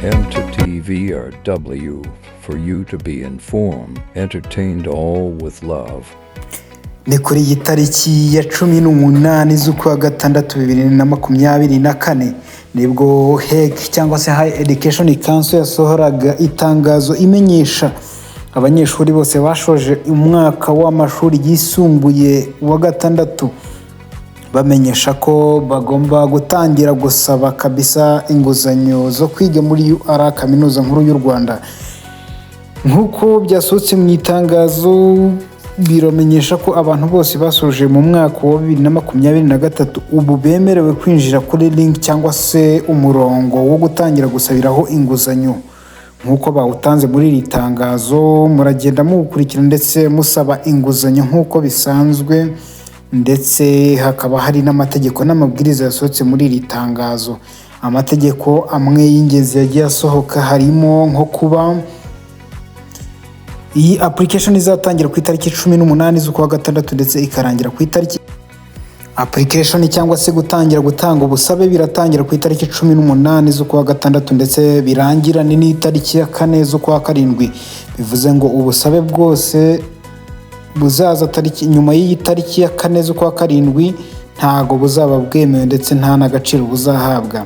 M to TV or W for you to be informed, entertained, all with love. Ni kuri iyi tariki ya 18 z'ukwa gatandatu 2024 nibwo HEC cyangwa se High Education Council yasohoraga itangazo imenyesha abanyeshuri bose bashoje umwaka w'amashuri yisumbuye wa gatandatu, bamenyesha ko bagomba gutangira gusaba kabisa inguzanyo zo kwiga muri UR, Kaminuza Nkuru y'u Rwanda. Nk'uko byasohotse mu itangazo, biramenyesha ko abantu bose basoje mu mwaka wa 2023 ubu bemerewe kwinjira kuri link cyangwa se umurongo wo gutangira gusabiraho inguzanyo nk'uko bawutanze muri iri tangazo. Muragenda muwukurikira ndetse musaba inguzanyo nk'uko bisanzwe, ndetse hakaba hari n'amategeko n'amabwiriza yasohotse muri iri tangazo. Amategeko amwe y'ingenzi yagiye asohoka harimo nko kuba iyi application izatangira ku itariki 18 z'ukwa gatandatu ndetse ikarangira ku itariki. Application cyangwa se gutangira gutanga ubusabe biratangira ku itariki 18 z'ukwa gatandatu ndetse birangirane n'itariki ya 4 z'ukwa karindwi. Bivuze ngo ubusabe bwose buzaza tariki nyuma y'iyi tariki ya 4 z'ukwa karindwi ntago buzaba bwemewe ndetse nta n'agaciro buzahabwa.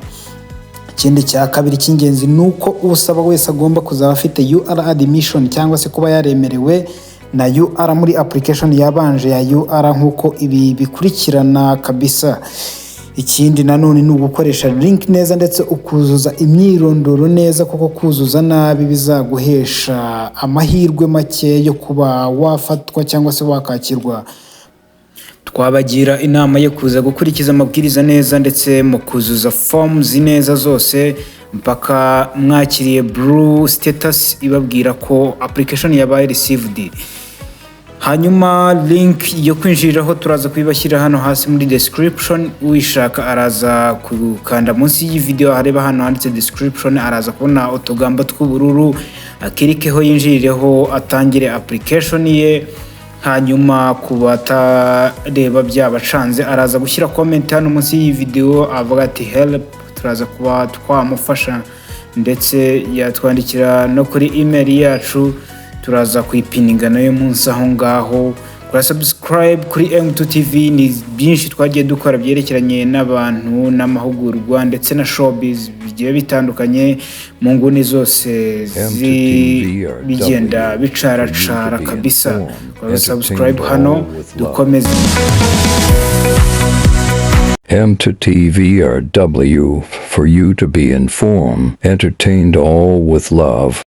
Ikindi cya kabiri cy'ingenzi ni uko usaba wese agomba kuzaba afite UR admission cyangwa se kuba yaremerewe na UR muri application yabanje ya UR nk'uko ibi bikurikirana kabisa. Ikindi nanone ni ugukoresha link neza ndetse ukuzuza imyirondoro neza, kuko kuzuza nabi bizaguhesha amahirwe make yo kuba wafatwa cyangwa se wakakirwa. Twabagira inama yo kuza gukurikiza amabwiriza neza ndetse mu kuzuza forms neza zose mpaka mwakiriye blue status ibabwira ko application yabaye received. Hanyuma link yo kwinjiriraho turaza kuyibashyira hano hasi muri description. Uyishaka araza gukanda munsi y'iyi video, areba hano handitse "description", araza kubona utugambo tw'ubururu, akirikeho yinjirireho atangire application ye. Hanyuma ku batareba byabacanze, araza gushyira comment hano munsi y'iyi video avuga ati "help", turaza kuba twamufasha, ndetse yatwandikira no kuri email yacu, turaza kuyipininga nayo munsi aho ngaho. Kora subscribe kuri M2 TV. Ni byinshi twagiye dukora byerekeranye n'abantu n'amahugurwa ndetse na showbiz bigiye bitandukanye mu nguni zose bigenda bicaracara kabisa. Kora subscribe hano dukomeze. M to TV or W for you to be informed, entertained, all with love.